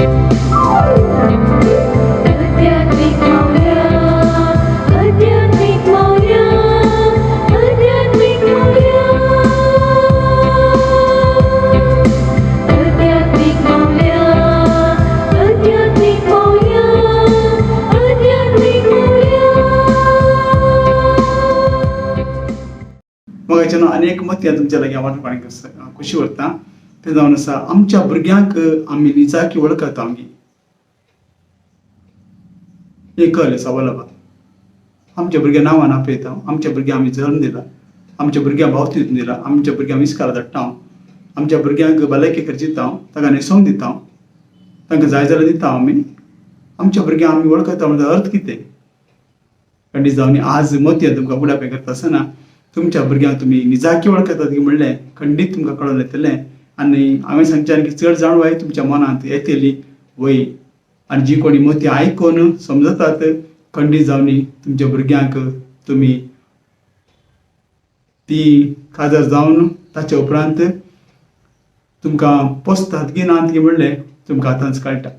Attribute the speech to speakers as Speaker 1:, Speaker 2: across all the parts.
Speaker 1: आध्यात्मिक मावळ्या, आध्यात्मिक मावळ्या, आध्यात्मिक मावळ्या, आध्यात्मिक मावळ्या, आध्यात्मिक मावळ्या, आध्यात्मिक मावळ्या.
Speaker 2: मोगाचें अनेक मती तुमच्या लागीं वांटपाक खुशी व्हरता. तें जावन आसा, आमच्या भुरग्यांक आमी निजाकी वळखता आमी, हें कळ्ळें सवाल. आमच्या भुरग्यां नांवान आपयता, आमच्या भुरग्यांक आमी जल्म दिला, आमच्या भुरग्यांक बावती दिला, आमच्या भुरग्यांक इस्कारा धाडटा, आमच्या भुरग्यांक भलायकी खर्च दिता, तांकां न्हेसोवंक दिता, तांकां जाय जाल्यार दिता आमी. आमच्या भुरग्यांक आमी वळखता म्हणल्यार अर्थ कितें? खंडीत जावन आज मती तुमकां उडापें करता आसतना तुमच्या भुरग्यांक तुमी निजाकी वळखतात की म्हणलें खंडीत तुमकां कळोन येतलें. आनी हांवें सांगचें की चड जाणवाय तुमच्या मनांत येतली वय. आनी जी कोणी मती आयकून समजतात, खंडीत जावन तुमच्या भुरग्यांक तुमी ती काजार जावन ताच्या उपरांत तुमकां पोसतात की नात की म्हणलें तुमकां आतांच कळटा.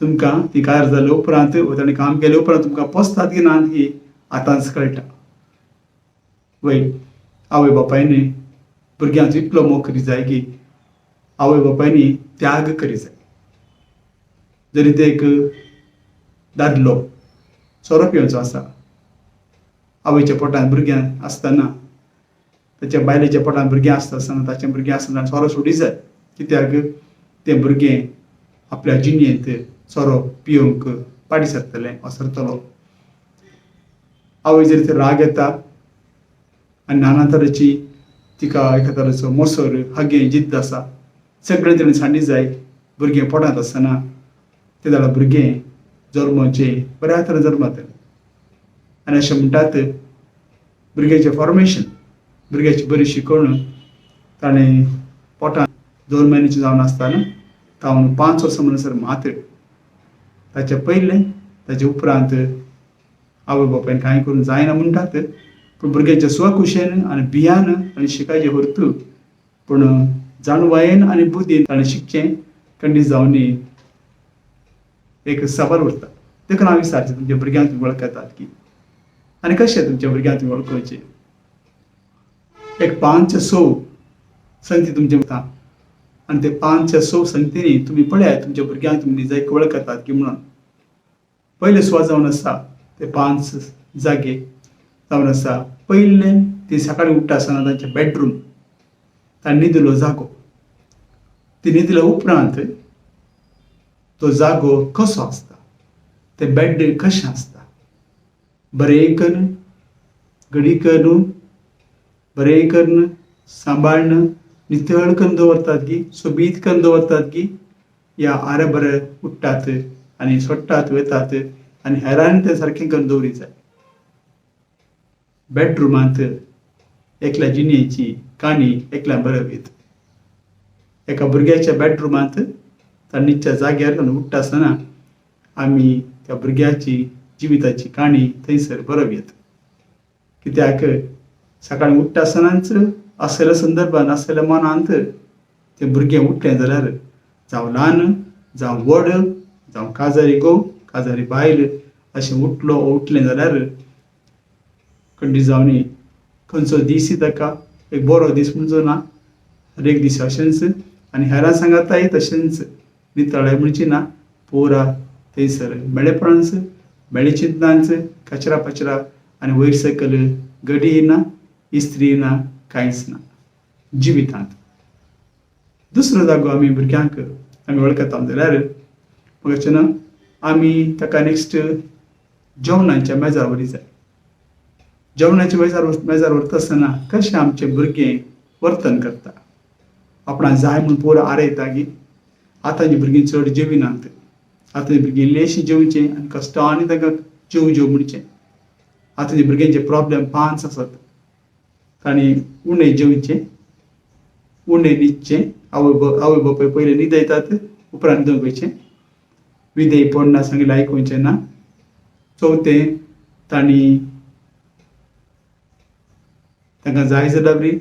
Speaker 2: तुमकां ती काजार जाल्या उपरांत वा ताणें काम केले उपरांत तुमकां पोसतात की नात ही आतांच कळटा. वय, आवय बापायनी भुरग्यांचो इतलो मोग करी जाय की आवय बापायनी त्याग करी जाय. जरी ते एक दादलो सोरो पिवचो आसा, आवयच्या पोटांत भुरग्यां आसतना, ताच्या बायलेच्या पोटांत भुरगें आसता आसतना, ताचें भुरगें आसतना सोरो सोडी जाय. कित्याक तें भुरगें आपल्या जिणेंत सोरो पिवंक पाडी सरतलें वा सरतलो. आवय जरी तर राग येता आनी नाना तरेची तिका एका तरेचो मोसर हागें जिद्द आसा, सगळें तिणें सांडी जाय भुरगें पोटांत आसतना. ते जाल्यार भुरगें जल्माचें बऱ्या तरेन जल्मतलें. आनी अशें म्हणटात, भुरग्याचें फॉर्मेशन, भुरग्याची बरी शिकवण ताणें पोटांत 2 म्हयन्याचें जावन आसतना तावन 5 वर्सां म्हणसर मात, ताच्या पयलें ताच्या उपरांत आवय बापायन कांय करूंक जायना म्हणटात. पूण भुरग्याच्या स्वखुशेन आनी भियान आनी शिकायचें व्हरतू, पूण जाणवायेन आनी बुद्दीन ताणें शिकचें खंडीत जावन एक सवाल उरता. देखून हांव विचारचें, तुमच्या भुरग्यांक तुमी वळखतात की आनी कशें तुमच्या भुरग्यांक तुमी वळखुचें? एक 5 6 संगती तुमचे वता आनी ते 5 6 संगतींनी तुमी पळयात तुमच्या भुरग्यांक तुमी निजायक वळखतात की म्हणून. पयले सुवात जावन आसा ते 5 जागे जावन आसा. पयलें, ती सकाळीं उठ्ठा आसतना तांचे बेडरूम, तांणी न्हिदिल्लो जागो. ती न्हिदल्या उपरांत तो जागो कसो आसता, तें बेड कशें आसता, बरें करून घडी करून बरें करून सांबाळून नितळ करून दवरतात की, सोबीत करून दवरतात की, या आरे बरे उठ्ठात आनी सोडटात वयतात आनी हेरांनी तें सारकें करून दवरी जाय. बेडरुमांत एकल्या जिणेची काणी एकल्या बरोवयत. एका भुरग्याच्या बेडरुमांत तांच्या जाग्यार ताणें उठ्ठा आसतना आमी त्या भुरग्याची जिविताची काणी थंयसर बरोवयत. कित्याक सकाळीं उठ्ठा आसतनाच आसलेल्या संदर्भान आसलेल्या मनांत तें भुरगें उठलें जाल्यार, जावं ल्हान जावं व्हड, जावं काजारी घोव काजारी बायल, अशें उठलो उठलें जाल्यार खंडीत जावन खंयचो दीस ताका एक बरो दीस म्हणचो ना, हर एक दीस अशेंच. आनी हेरां सांगाताय तशेंच नितळाय म्हणची ना, पोरा थंयसर मेळेपणांच मेळे चिंतनांच कचरा पचरा आनी वयर सकयल गडी ना, इस्त्री ना, कांयच ना जिवितांत. दुसरो जागो आमी भुरग्यांक आमी वळखता जाल्यार म्हाका ना आमी ताका नेक्स्ट जेवणाच्या मेजार व्हरी जाय. जेवणाच्या मेजार व्हरता आसतना कशें आमचें भुरगें वर्तन करता, आपणाक जाय म्हूण पोर आरयता की. आतांची भुरगीं चड जेविनात, आतांची भुरगीं इल्लेशीं जेवचें आनी कश्टांनी तांकां जेव जेव म्हणचें. आतांच्या भुरग्यांचे प्रॉब्लेम 5 आसात. तांणी उणें जेवचें, उणें न्हिदचें, आवय बापाय पयलें न्हिदयतात उपरांत न्हिदोवंक वयचें, विदेय पडना सांगिल्लें आयकुचें ना. चवथें, तांणी तांकां जाय जाल्यार बरी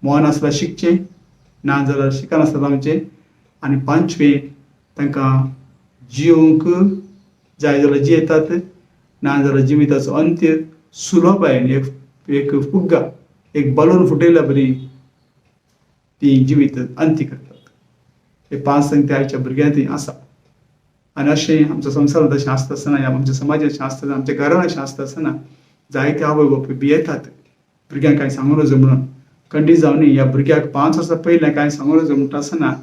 Speaker 2: मन आसल्यार शिकचें, ना जाल्यार शिकनासतना रावचें. आनी 5वें, तांकां जिवंक जाय जाल्यार जियेतात, ना जाल्यार जिविताचो अंत्य सुलभायेन एक एक फुग्गा, एक बलून फुटयल्या बरी ती जिवीत अंत्य करतात. हे पांच संगती आयच्या भुरग्यांत आसा. आनी अशें आमच्या संवसारांत अशें आसता आसतना, आमच्या समाजांत अशें आसता आसतना, आमच्या घरांत अशें आसता आसतना जायते आवय बापूय भियेतात भुरग्यांक कांय सांगू नजो म्हणून. खंडीत जावनी ह्या भुरग्याक 5 वर्सां पयलें कांय सांगू नजो म्हणटा आसतना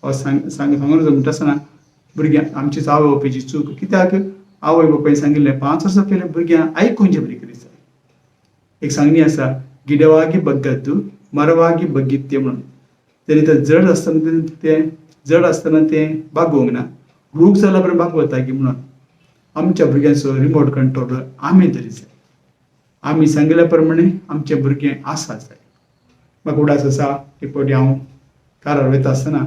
Speaker 2: वा सांगू नजो म्हणटा आसतना भुरग्यांक आमचीच आवय बापायची चूक. कित्याक आवय बापायन सांगिल्लें 5 वर्सां पयलें भुरग्यांक आयकून बरी करीत जाय. एक सांगणी आसा, गिडवागी बग्गद्दू मरवागी बग्गित्य म्हणून. तरी ते जड आसतना तें जड आसतना तें बागोवंक ना, रूख जाल्या बरें बागवता की म्हणून. आमच्या भुरग्यांचो रिमोट कंट्रोल आमी तरी जाय, आमी सांगिल्ल्या प्रमाणे आमचे भुरगे आसा जाय. म्हाका उडास आसा, एक फावटी हांव कारार वयता आसतना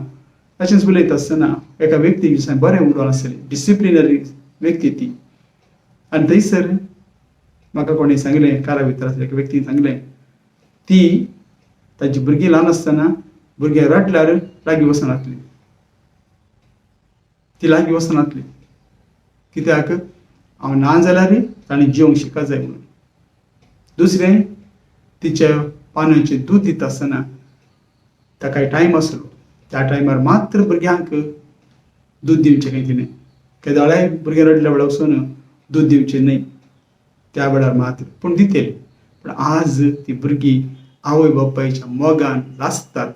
Speaker 2: तशेंच उलयता आसतना एका व्यक्ती विशीं बरें उलोवन आसलें, डिसिप्लिनरी व्यक्ती ती. आनी थंयसर म्हाका कोणें सांगलें, कारा भितर आसल्या एका व्यक्तीन सांगलें, ती तांची भुरगीं ल्हान आसतना भुरगें रडल्यार लागीं वचनासली, ती लागीं वचनासली. कित्याक हांव ना जाल्यार ताणें जिवंक शिकत जाय म्हणून. दुसरें, तिच्या पानांचें दूद दिता आसतना ताका टायम आसलो, त्या टायमार मात्र भुरग्यांक दूद दिवचें खंय तिणें. केदोळाय भुरगें रडल्या वेळार वचून दूद दिवचें न्हय त्या वेळार मात्र, पूण दितली. पूण आज ती भुरगीं आवय बापायच्या मोगान लासतात.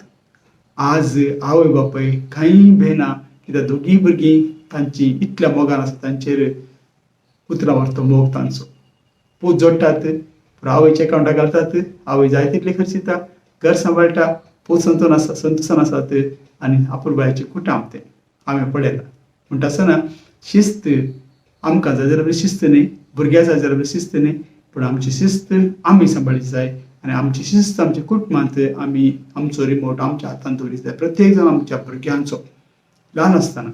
Speaker 2: आज आवय बापाय कांय भिना, कित्याक दोगीय भुरगीं तांची इतल्या मोगान आसा तांचेर उतरां व्हरतो मोग तांचो. पूत जोडटात, पूण आवयच्या एकावंटाक घालतात, आवय जाय तितले खर्च दिता, घर सांबाळटा, पूत संतोन आसा, संतोसान आसात आनी आपुलबायचें कुटाम तें हांवें पळयलां. म्हणटा आसतना शिस्त आमकां जाय जाल्यार शिस्त न्हय, भुरग्यां जाय जाल्यार शिस्त न्हय, पूण आमची शिस्त आमी सांबाळीक जाय. आनी आमची शिस्त आमच्या कुटुंबांत आमी आमचो रिमोट आमच्या हातांत दवरीत जाय. प्रत्येक जाण आमच्या भुरग्यांचो ल्हान आसतना,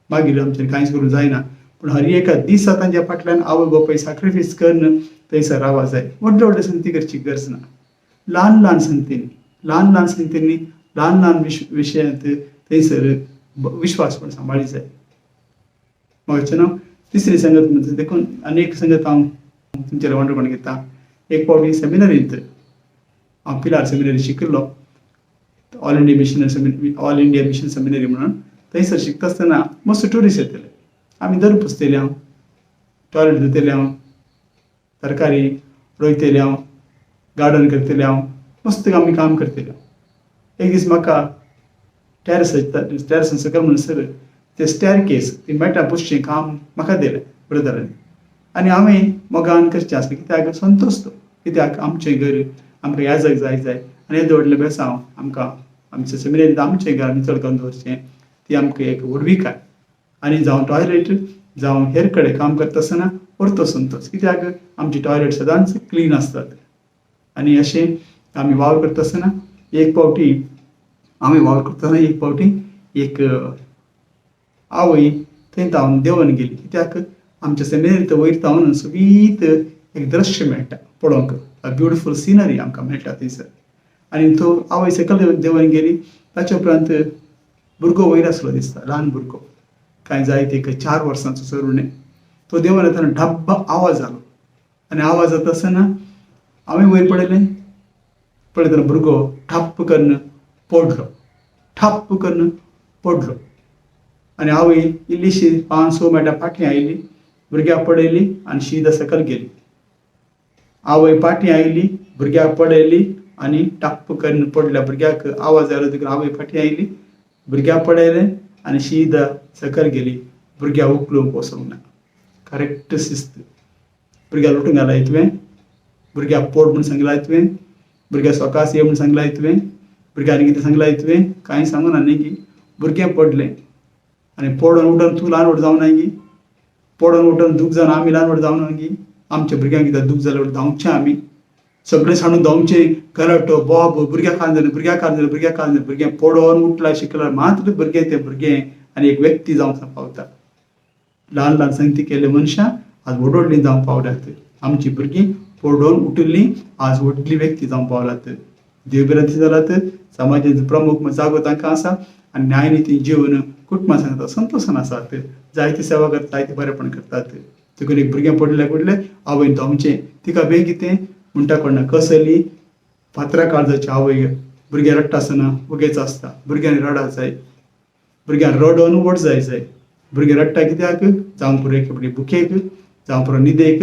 Speaker 2: मागीर आमच्यान कांयच करूंक जायना, पूण हर एका दिसा तांच्या फाटल्यान आवय बापाय सॅक्रिफायस करून थंयसर रावा जाय. व्हडले व्हडले संगती करची गरज ना, ल्हान ल्हान संगतींनी, ल्हान ल्हान संगतींनी, ल्हान ल्हान विशयांत थंयसर विश्वास पण सांबाळी जाय. म्हाका नांव तिसरी संगत म्हणटा देखून आनी एक संगत हांव तुमच्या वांटपण घेता. एक फावटी सेमिनरींत हांव पिलार सेमिनरी शिकिल्लो, All India mission All India mission seminary म्हणून. थंयसर शिकता आसतना मस्त ट्युरिस्ट येतले, आमी दर पुसतले हांव, टॉयलेट धुतले हांव, तरकारी रोयतले हांव, गार्डन करतले हांव, मस्त आमी काम करतले हांव. एक दीस म्हाका टॅरस टॅरसान सकयल म्हणसर ते स्टॅर केस ती मेटां पुसचें काम म्हाका दिलें ब्रदरांनी. आनी हांवें मोगान करचें आसलें, कित्याक संतोश तो, कित्याक आमचें घर आमकां याजक जाय जाय आनी येदें व्हडलें बेसांव आमकां आमच्या सेमिनरींत आमचें घर आमी चड करून दवरचें, ती आमकां एक व्हडविकाय. आनी जावं टॉयलेट जावं हेर कडेन काम करता आसतना परतो संतोश, कित्याक आमची टॉयलेट सदांच क्लीन आसतात. आनी अशें आमी वावर करता आसतना एक फावटी आमी वावर करतना एक फावटी एक आवय थंय तावन देंवन गेली, कित्याक आमच्या सेमिनरींत वयर तावन सोबीत एक दृश्य मेळटा पळोवंक, अ ब्युटिफूल सिनरी आमकां मेळटा थंयसर. आनी तो आवय सकयल देंवन गेली. ताच्या उपरांत भुरगो वयर आसलो दिसता, ल्हान भुरगो कांय जायत एक 4 वर्सांचो चरुणे. तो देंवन येतना ढब्ब आवाज जालो आनी आवाज जाता आसतना हांवें वयर पळयलें, पळयतना भुरगो ठप्प करून पडलो, ठप्प करून पडलो. आनी आवय इल्लीशी 5-6 मिनटां फाटीं आयली, भुरग्याक पळयली आनी शीदा सकयल गेली. आवय फाटीं आयली, भुरग्याक पळयली आनी टप्प करून पडल्या भुरग्याक आवाज आयलो देखून आवय फाटीं आयली, भुरग्याक पळयलें आनी शीदा सकयल गेली. भुरग्याक उखलूंक वचूंक ना. करेक्ट शिस्त. भुरग्याक लुटूंक घालाय तुवें, भुरग्याक पोड म्हूण सांगलाय तुवें, भुरग्याक सकास ये म्हूण सांगलाय तुवें, भुरग्याक आनी कितें सांगलाय तुवें, कांय सांगू ना न्ही की भुरगें पडलें आनी पडोन उठोन तूं ल्हान व्हड जावना गी, पडोन उठोन दूख जावन आमी ल्हान व्हड जावना गी. आमच्या भुरग्यांक कितें दूख जाल्यार धांवचें आमी, सगळें सांडून धांवचें, गलाटो बोब, भुरग्याक कांय जालें, भुरग्याक कांय जालें, भुरग्याक कांय जालें. भुरगें पडोन उठला शिकला मात्र भुरगें तें भुरगें आनी एक व्यक्ती जावंक पावता. ल्हान ल्हान संगती केल्ले मनशां आज व्हड व्हडलीं जावंक पावल्यात. आमची भुरगीं पडोवन उठिल्लीं आज व्हडली व्यक्ती जावंक पावल्यात, देवभिरांती जाल्यात, समाजाचो प्रमुख जागो तांकां आसा. आनी न्यायनिती जिवन कुटुंबां सांगता संतोशान आसात. जायती सेवा करतात, जायते बरेपण करतात. देखून एक भुरगें पडलें पडलें आवयन धांवचें, तिका बेग कितें म्हणटा कोणा कसली फातरा काळजाची आवय भुरगें रडटा आसतना वगेच आसता. भुरग्यांनी रडा जाय, भुरग्यान रडोन व्हड जाय जाय. भुरगें रडटा कित्याक? जावं पुरो एके फावटी भुकेक, जावं पुरो न्हिदेक,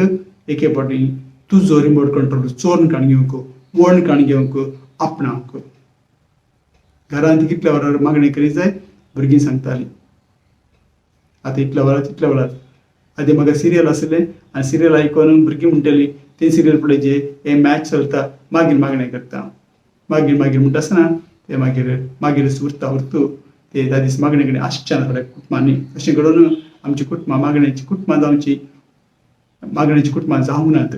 Speaker 2: एके फावटी तुजो रिमोट कंट्रोल चोरून काण घेवंक, वण काण घेवंक, आपणावंक. घरांत कितल्या वरार मागणें करीत जाय भुरगीं सांगतालीं, आतां इतल्या वरार तितल्या वरार. आदीं म्हाका सिरियल आसलें आनी सिरियल आयकून भुरगीं म्हणटालीं तें सिरियल पळय हें मॅच चलता, मागीर मागणें करता, मागीर मागीर म्हणटा आसतना ते मागीर मागीर उरता उरतू ते त्या दीस मागणे कडेन आसचे ना थोड्या कुटुंबांनी. अशें घडोवन आमची कुटुंबां मागण्याची कुटुंबां जावची, मागण्याची कुटुंबां जावंक नात.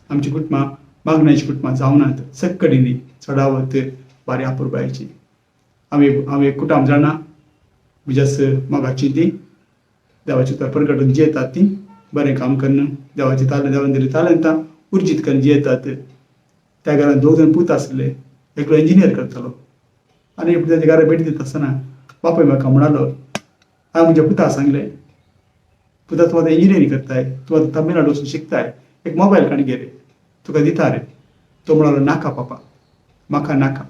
Speaker 2: आमची कुटुंबां मागण्याची कुटुंबां जावंक नात. सक्कडी चडावत बारी अपुरबायेची. हांव एक कुटुंब जाणा म्हज्याच मोगाची ती देवाची उतर परगटून जियेतात, ती बरें काम करून देवाची तालें देवान दिली तालेंतां उर्जीत करून जियेतात. त्या घरांत दोग जाण पूत आसले, एकलो इंजिनियर करतालो आनी ताच्या घरा भेट दिता आसतना बापूय म्हाका म्हणालो, हांवें म्हज्या पुताक सांगलें, पुता तूं आतां इंजिनियरींग करताय, तूं आतां तमिळनाडू वचून शिकताय, एक मोबायल काण घे रे, तुका दिता रे. तो म्हणालो, नाका पापा, म्हाका नाका,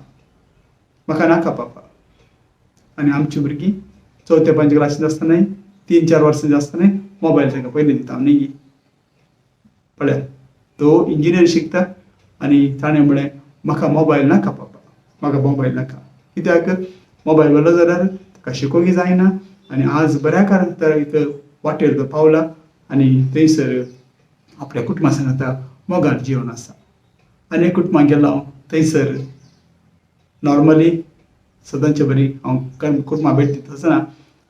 Speaker 2: म्हाका नाका पापा. आनी आमची भुरगीं चवथ्या पांचव्या क्लासींत आसतनाय, 3-4 वर्सां आसतनाय मोबायल तांकां पयलीं दिता न्ही. पळयात, तो इंजिनियर शिकता आनी ताणें म्हळें, म्हाका मोबायल नाका पापा, म्हाका मोबायल नाका. कित्याक? मोबायल व्हरलो जाल्यार ताका शिकोवंक जायना आनी आज बऱ्या कारण एक वाटेर तो पावला आनी थंयसर आपल्या कुटुंबा सांगाता मोगान जिवन आसा. आनी एक कुटुंबां गेलो हांव, थंयसर नॉर्मली सदांचे बरी हांव कुटुंबां भेट दिता आसतना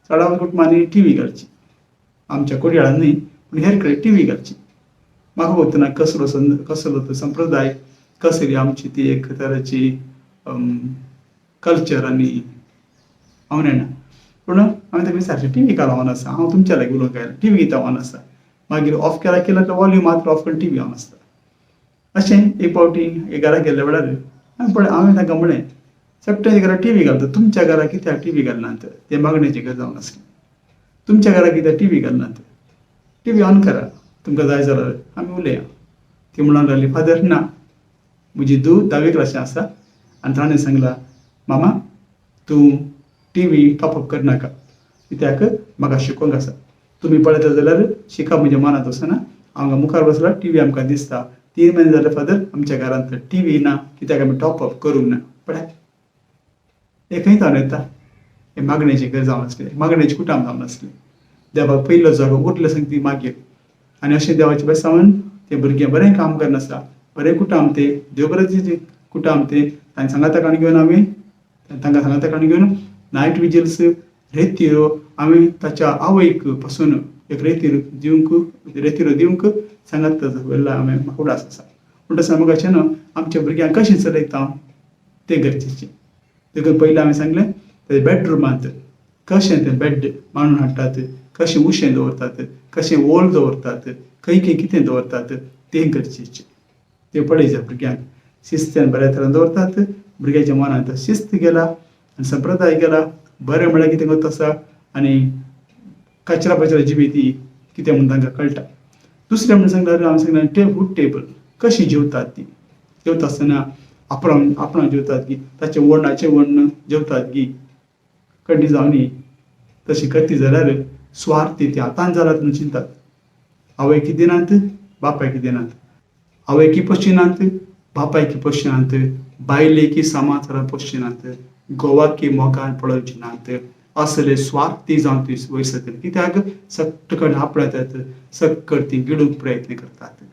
Speaker 2: चडावत कुटुंबांनी टी व्ही घालची, आमच्या कोडयाळान न्हय पूण हेर कडेन टी व्ही घालची. म्हाका वतना कसलो कसलो तो संप्रदाय, कसली आमची ती एक तराची कल्चर आनी हांव नेणा, पूण हांवें ताका विचारचें, टी व्ही काल ऑन आसा, हांव तुमच्या लागीं उलोवंक आयलां, टी व्ही कित्याक ऑन आसा? मागीर ऑफ केला केला तो वॉल्यूम मात्र ऑफ करून टी व्ही ऑन आसता. अशें एक फावटी एक घरा गेल्ल्या वेळार हांवें पळय, हांवें तांकां म्हळें, सगळ्यांच्या घरा टी व्ही घालता, तुमच्या घरा कित्याक टी व्ही घालनात? तें मागणेचें घर जावन आसलें. तुमच्या घरा कित्याक टी व्ही घालनात? टी व्ही ऑन करा, तुमकां जाय जाल्यार आमी उलया. ती म्हणूंक लागली, फादर ना, म्हजी धूव धावे क्लासीन आसा आनी ताणें सांगलां, मामा तूं टी व्ही टॉप अप करनाका, कित्याक म्हाका शिकोवंक आसा. तुमी पळयता जाल्यार शिकप म्हज्या मनांत वचना, हांगा मुखार बसला टी व्ही आमकां दिसता. 3 म्हयने जाले फादर आमच्या घरांत टी व्ही ना, कित्याक आमी टॉप अप करूंक ना. पळयात, हें खंय जावन येता? हें मागणेचें घर जावन आसलें, मागणेचें कुटाम जावन आसलें. देवाक पयलो जागो उरले सांगती मागीर. आनी अशें देवाचें बेसावन तें भुरगें बरें काम करनासता, बरें कुटाम तें, देव बरें कुटाम तें. तांकां सांगाता काण घेवन आमी तांकां सांगाता काण घेवन नायट विजिल्स रेतिरो आमी ताच्या आवयक पासून एक रेतीर दिवंक, रेतिरो दिवंक सांगात व्हेल्ला हांवें, म्हाका उडास आसा. पूण तशें मोगाचें न्हू, आमच्या भुरग्यांक कशें चलयता तें गरजेचें. देखून पयलीं हांवें सांगलें, ते बेडरुमांत कशें तें बेड मांडून हाडटात, कशें उशें दवरतात, कशें ओल दवरतात, खंय खंय कितें दवरतात तें गरजेचें. तें पळयता भुरग्यांक शिस्तीन बऱ्या तरेन दवरतात. भुरग्याच्या मनांत शिस्त गेला आनी संप्रदाय गेला. बरें म्हळ्यार कितें करता आसा आनी कचरा पचरा जिवी ती कितें म्हूण तांकां कळटा. दुसरें म्हणून सांगल्यार हांवें सांगलें, फूड टेबल कशी जेवतात ती, जेवता आसतना आपणाक जेवतात की ताचें वण्णाचें वण्ण जेवतात की कड्डी जावनी तशी करती जाल्यार स्वार्थी ती आतां जाल्यार म्हणून चिंतात. आवयकी दिनात, बापायकी दिनात, आवयकी पोशिनात, बापायकी पोशिनात, बायलेकी समाचारां पोशिनात, गोवाकी मोगान पळोवची नात. असले स्वार्थी जावन ती वयर सरतली. कित्याक सट्ट कडेन आपणायतात, सक्कड ती गिळूंक प्रयत्न करतात.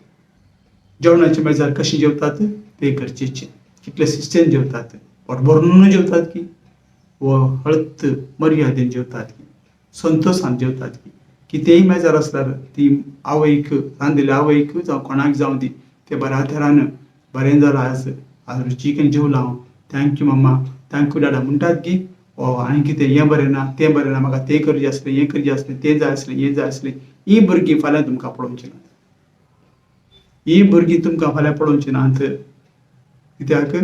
Speaker 2: जेवणाच्या मेजार कशी जेवतात ते गरजेचें, कितले शिस्तेन जेवतात, पोट भरून जेवतात की वो हळत मर्यादेन जेवतात की संतोशान जेवतात की. कितेंय मेजार आसल्यार ती आवयक रांदिल्ले आवयक जावं कोणाक जावं दी ते बऱ्या थरान बरें जालां आज, आज रुचीक जेवलां हांव, thank you mama, thank you डाडा म्हणटात की ओ आनी कितें हें बरें ना तें बरें ना, म्हाका तें करचें आसलें, हें करचें आसलें, तें जाय आसलें, हें जाय आसलें. ही भुरगीं फाल्यां तुमकां पळोवचीं नात, ही भुरगीं तुमकां फाल्यां पळोवचीं नात. कित्याक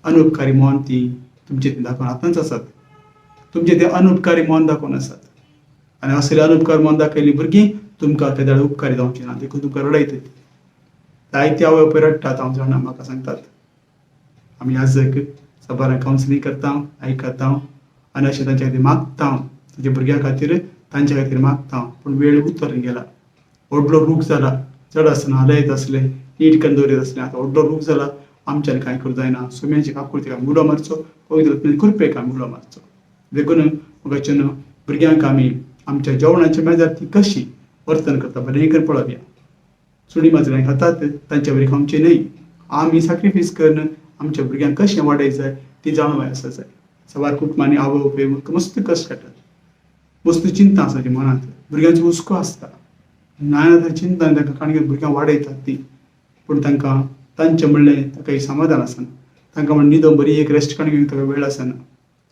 Speaker 2: अनुपकारी मन ती तुमचे दाखोवन आतांच आसात. तुमचे ते अनुपकारी मन दाखोवन आसात आनी असले अनुपकार मन दाखयल्लीं भुरगीं तुमकां केदाळ उपकारी जावची ना, देखून तुमकां रडयतात. जायते आवय बापूय रडटात, हांव जाणा, म्हाका सांगतात. आमी आजक साबारांक कावन्सिलींग करता, आयकता आनी अशें तांच्या खातीर मागता, तांच्या भुरग्यां खातीर तांच्या खातीर मागता. पूण वेळ उतरून गेला, व्हडलो रूख जाला, चड आसतना हालयत आसले, नीट करून दवरीत आसले, आतां व्हडलो रूख जाला, आमच्यान कांय करूं जायना. सुम्याची काकुळतीक आमी उलो मारचो, पवित्र कृपेक आमी उलो मारचो. देखून मगाच्यान भुरग्यांक आमी आमच्या जेवणाच्या मेजार ती कशी वर्तन करता बरें करून पळोवया. सुणी माजरां खातात तांच्या बरी खावचें न्हय. आमी सॅक्रिफायस करून आमच्या भुरग्यांक कशें वाडय जाय ती जाणवाय आसा जाय. साबार कुटुंबांनी आवय बापूय मस्त कश्ट काडटात, मस्त चिंता आसा ती मनांत, भुरग्यांचो हुस्को आसता, ना चिंता तांकां काणगे भुरग्यांक वाडयतात ती, पूण तांकां तांचें म्हणलें ताका एक समाधान आसना. तांकां म्हण न्हिदोंक बरी एक रेस्ट काडून घेवंक ताका वेळ आसना,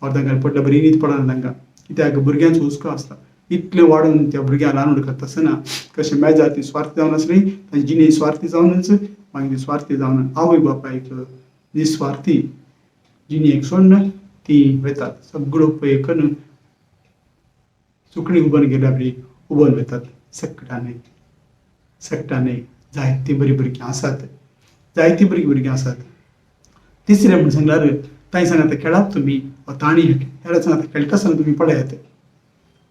Speaker 2: ऑर तांकां पडल्यार बरी न्हीद पडना तांकां, कित्याक भुरग्यांचो हुस्को आसता. इतलें वाडोवन त्या भुरग्यांक ल्हान व्हड करता आसतना कशें मेजार ती स्वार्थी जावन आसली, तांची जिणे स्वार्थी जावनच मागीर ती स्वार्थी जावन आवय बापायक निस्वार्थी जिणेक सोडून ती वेतात. सगळो उपयोग करून सुकणी उबन गेल्या बरी उबोन वेतात. सकटाने सकटाने जायतीं बरीं भुरगीं आसात, जायतीं बरीं भुरगीं आसात. तिसरें म्हण सांगल्यार तांणी सांगता खेळात तुमी, तांणी हेरां सांगता खेळटा आसतना तुमी पळयात.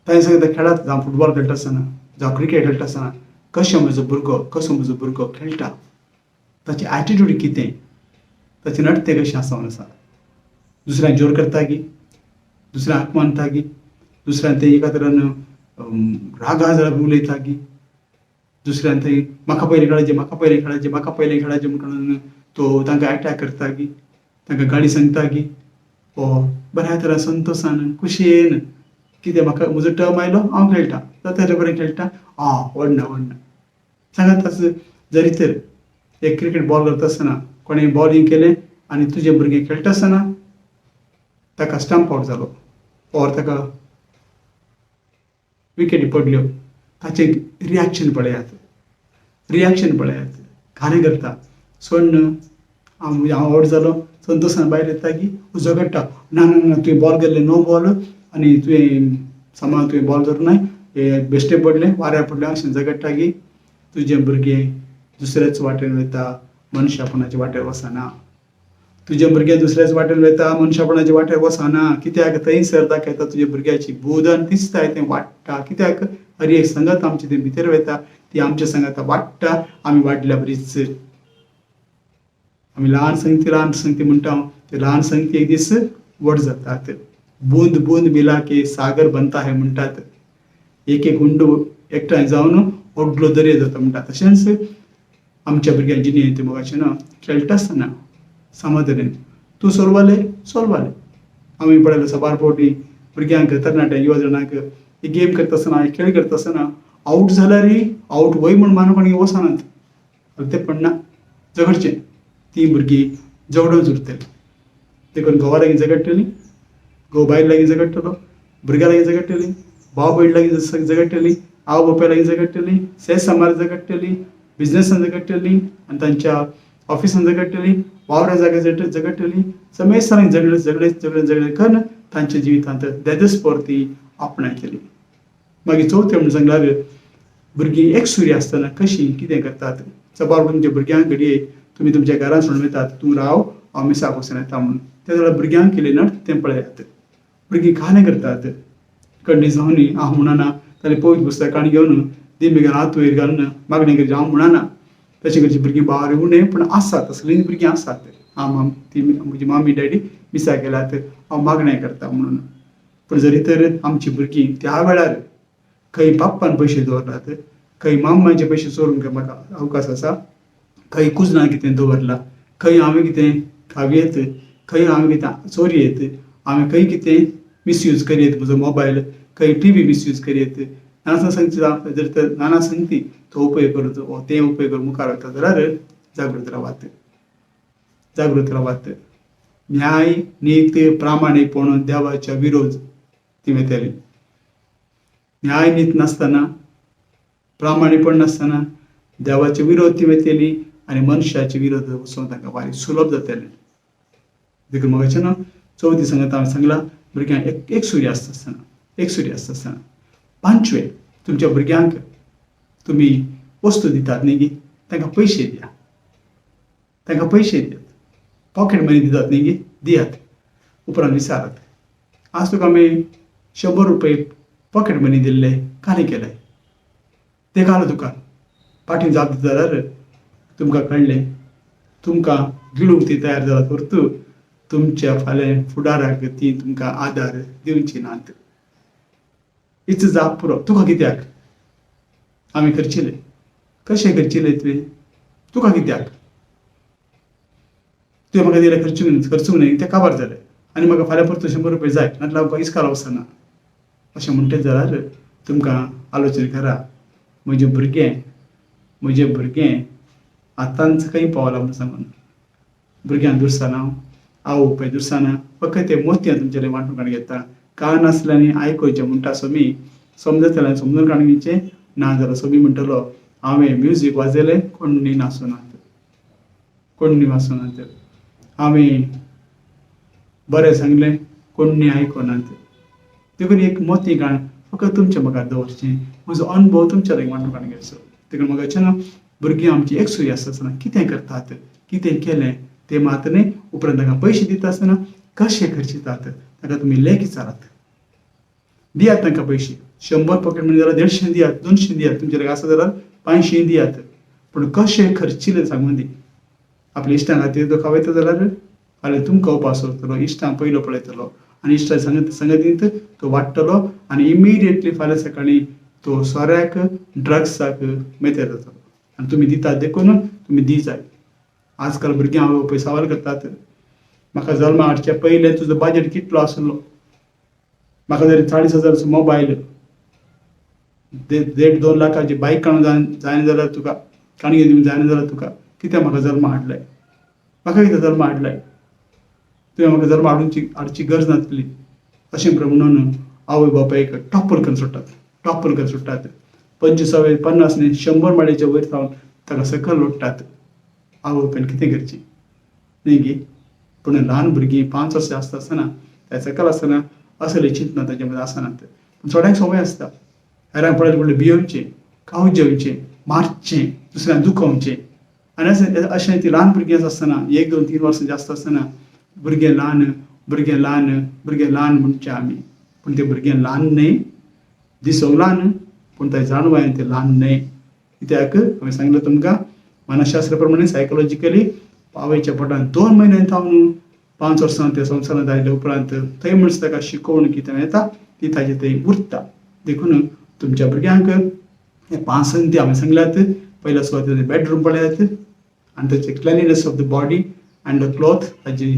Speaker 2: तांणी सांगता खेळात, जावं फुटबॉल खेळटा आसतना, जावं क्रिकेट खेळटा आसतना, कशें म्हजो भुरगो, कसो म्हजो भुरगो खेळटा, ताचें एटिट्यूड कितें, ताचें नडतें कशें आसा म्हणून आसा. दुसऱ्यांक जोर करता की, दुसऱ्यांक हाक मानता की, दुसऱ्यान ते एका तरान रागा जाल्यार उलयता की, दुसऱ्यान थंय म्हाका पयलें खेळाचें, म्हाका पयलें खेळाचें, म्हाका पयलें खेळाचें म्हणून तो तांकां एटॅक करता की, तांकां गाळी सांगता की, हो बऱ्या तरान संतोशान खुशयेन कितें म्हाका म्हजो टर्म आयलो हांव खेळटा, जाता जाल्यार बरें खेळटा, आं व्हडना व्हडना सांगात. जरी तर एक क्रिकेट बॉल करता आसतना कोणें बॉलिंग केलें आनी तुजें भुरगें खेळटा आसतना ताका स्टंप आवट जालो ऑर ताका विकेटी पडल्यो, ताचें रिएक्शन पळयात, रिएक्शन पळयात, घाणें करता सोडून हांव आवट जालो संतोशान भायर येता की झगडटा, ना ना ना तुवें बॉल केल्लें नो बॉल आनी तुवें सामान तुवें बॉल धरूं नाय, हे बेश्टें पडलें वाऱ्यार पडलें अशें झगडटा की तुजें भुरगें दुसऱ्याच वाटेन वयता, मनशापणाचे वाटेर वचना. तुजें भुरगें दुसऱ्याच वाटेन वयता, मनशापणाचे वाटेर वचना. कित्याक थंयसर दाखयता तुज्या भुरग्याची बूद आनी दिसताय तें वाडटा. कित्याक हर एक संगत आमची तें भितर वयता, ती आमच्या संगता वाडटा. आमी वाडल्या बरीच आमी ल्हान संगती ल्हान संगती म्हणटा, ते ल्हान संगती एक दीस व्हड जातात. बूंद बूंद मिला के सागर बनता है म्हणटात. एक एक हुंडो एकठांय जावन व्हडलो दर्या जाता म्हणटा. तशेंच आमच्या भुरग्यांक जिणेंत मोगाचें ना खेळटा आसतना समाधानेन तूं सोलवाले सोलवाले. आमी पळयलें साबार फावटी भुरग्यांक, तरणाट्यांक, युवा जाणांक एक गेम करता आसतना, एक खेळ करता आसतना आवट जाल्यारय आवट वय म्हूण मानून कोणी वचनात, ते पण ना झगडचें, ती भुरगीं झगडून उरतलीं. देखून घोवा लागीं झगडटलीं, घोव बायल लागीं झगडटलो, भुरग्यां लागीं झगडटलीं, भाव भयण लागीं झगडटलीं, आवय बापाय लागीं झगडटलीं, सेस सामार झगडटलीं, बिजनसान झगडटलीं आनी तांच्या ऑफिसान झगडटलीं, वावरा जाग्यार झगडटलीं, समेस्तांनी झगडे झगडे झगडे झगडे करून तांच्या जिवितांत देदस्पोर ती आपणायतली. मागीर चवथें म्हणून सांगल्यार भुरगीं एकसुरी आसतना कशीं कितें करतात. सबार तुमच्या भुरग्यांक घडये तुमी तुमच्या घरांत सोडून वयतात, तूं राव हांव मिसाक वचून येता म्हणून. त्या जाल्यार भुरग्यांक केलें ना तें पळयात, भुरगीं खालें करतात कंडी जावनी हांव म्हणना, जाल्यार पवित्र पुस्तक काणी घेवन दिमी हात वयर घालून मागणें करचें हांव म्हणना. तशें करचीं भुरगीं बारी उणें पूण आसात, तसलीं भुरगीं आसात. हांव ती म्हजी मामी डॅडी मिसाक गेल्यात हांव मागणें करता म्हणून. पूण जरी तर आमची भुरगीं त्या वेळार खंय बाप्पान पयशे दवरलात, खंय मामाचे पयशे चोरूंक म्हाका अवकाश आसा, खंय कुजनां कितें दवरलां, खंय हांवें कितें खावयेत, खंय हांवें कितें चोरयेत, हांवें खंय कितें मिसयूज करयेत म्हजो मोबायल, खंय टीव्ही मिसयूज करयेत, नाना संगती जर तर नाना संगती तो उपयोग करून ते उपयोग करून मुखार वता जाल्यार जागृत रावात, जागृत रावात. न्याय नीत प्रामाणीकपण देवाच्या विरोध ती वयतली. न्याय नीत नासतना, प्रामाणीकपण नासतना देवाचे विरोध ती वयतली आनी मनशाचे विरोध वचून तांकां भारी सुलभ जातलें. देखून म्हाका ना चवथी सांगता हांवें सांगलां, भुरग्यांक एक एकसुरी आसता आसतना, एकसुरी आसता आसतना. पांचवें, तुमच्या भुरग्यांक तुमी वस्तू दितात न्ही गी, तांकां पयशे दिया, तांकां पयशे दियात. पॉकेट मनी दितात न्ही गी, दियात. उपरांत विचारात, आज तुका आमी 100 रुपये पॉकेट मनी दिल्ले, काली केले ते घाल तुका. फाटीं जाप दिता जाल्यार तुमकां कळ्ळें, तुमकां गिळूंक ती तयार जाल्यार परतू तुमच्या फाल्यां फुडाराक ती तुमकां आदार दिवची नात. इच जाप पुरो. तुका कित्याक आमी खर्चिले, कशें खर्चिले तुवें, तुका कित्याक तुवें म्हाका दिले, खर्चूंक खर्चूंक न्हय ते काबार जाले आनी म्हाका फाल्यां परतून 100 रुपये जाय, नाजाल्यार हांव इस्काल वचना अशें म्हणटलें जाल्यार तुमकां आलोचन करा, म्हजें भुरगें, म्हजें भुरगें आतांच खंय पावलां म्हूण सांगून. भुरग्यांक दुरसाना हांव, आवय बापाय दुरसाना, फकत ते मोतयां तुमचे वांटून काडून घेता. कान आसल्यानी आयकोचें म्हणटा सोमी, समजतल्यान समजून काडून घेवचें, ना जाल्यार सोमी म्हणटलो हांवें म्युजीक वाजयलें कोण्णी नाचूनात, कोण्णी वाचूनात, हांवें बरें सांगलें कोण्णी आयकोनात. देखून एक मोती काण फकत तुमच्या मुखार दवरचें, म्हजो अणभव तुमच्या लागीं वांटून काडून घेवचो. देखून म्हाका अशें ना, भुरगीं आमची एकसुरी आसता आसतना कितें करतात, कितें केलें तें मात न्हय, उपरांत तांकां पयशे दिता आसतना कशे खर्चितात ताका तुमी लेख विचारात. दियात तांकां पयशे, 100 पॉकेट मनी जाल्यार 150 दियात, 200 दियात, तुमचे लागीं आसा जाल्यार 500 दियात, पूण कशे खर्चिले सांगून दी. आपल्या इश्टां खातीर तो खावयता जाल्यार फाल्यां तुमकां उपास उरतलो, इश्टां पयलो पळयतलो आनी इश्टां सांगत संगतींत तो वाडटलो आनी इमिडिएटली फाल्यां सकाळीं तो सोऱ्याक, ड्रग्साक मेतेर जातलो. आनी तुमी दितात देखून तुमी दी जाय. आजकाल भुरगीं आवय बापूय सवाल करतात, म्हाका जल्मा हाडच्या पयलें तुजो बजेट कितलो आसलो, म्हाका जरी 40,000 मोबायल, 1.5-2 लाखाची बायक काडूंक जायना जाल्यार तुका, काणये दिवंक जायना जाल्यार तुका कित्याक म्हाका जल्मा हाडलाय, म्हाका कित्याक जल्मा हाडलाय, तुवें म्हाका जल्मा हाडची गरज नासली अशें म्हणून आवय बापायक टॉपर करून सोडटात, टॉपर करून सोडटात. 25 50 न्ही 100 माळयेच्या वयर सावन ताका सकयल लोडटात. आवय बापायन कितें करचें न्ही गी? पूण ल्हान भुरगीं 5 वर्सां आसता आसतना, त्या सकयल आसतना असले चिंतना तांचे मदीं आसनात. पूण थोड्यांक संवय आसता, हेरांक पळयलें म्हणल्यार भियोवचें, खावत जेवचें, मारचें, दुसऱ्यांक दुखोवचें. आनी अशें ती ल्हान भुरगीं आसतना 1 2 3 वर्सां जास्त आसतना भुरगें ल्हान, भुरगें ल्हान, भुरगें ल्हान म्हणचें आमी, पूण तें भुरगें ल्हान न्हय, दिसूंक ल्हान पूण ताजें जाणवायेन तें ल्हान न्हय. कित्याक हांवें सांगलें तुमकां मानसशास्त्रा प्रमाणे सायकोलॉजिकली आवयच्या पोटान 2 म्हयन्यान थावन 5 वर्सां त्या संवसारांत आयले उपरांत थंय म्हणस ताका शिकोवण कितें येता ती ताजे थंय उरता. देखून तुमच्या भुरग्यांक हे 5 संदी हांवें सांगल्यात. पयल्या सुवातेर बेडरूम पळयात आनी ताचे cleanliness of the body and the cloth, ताजी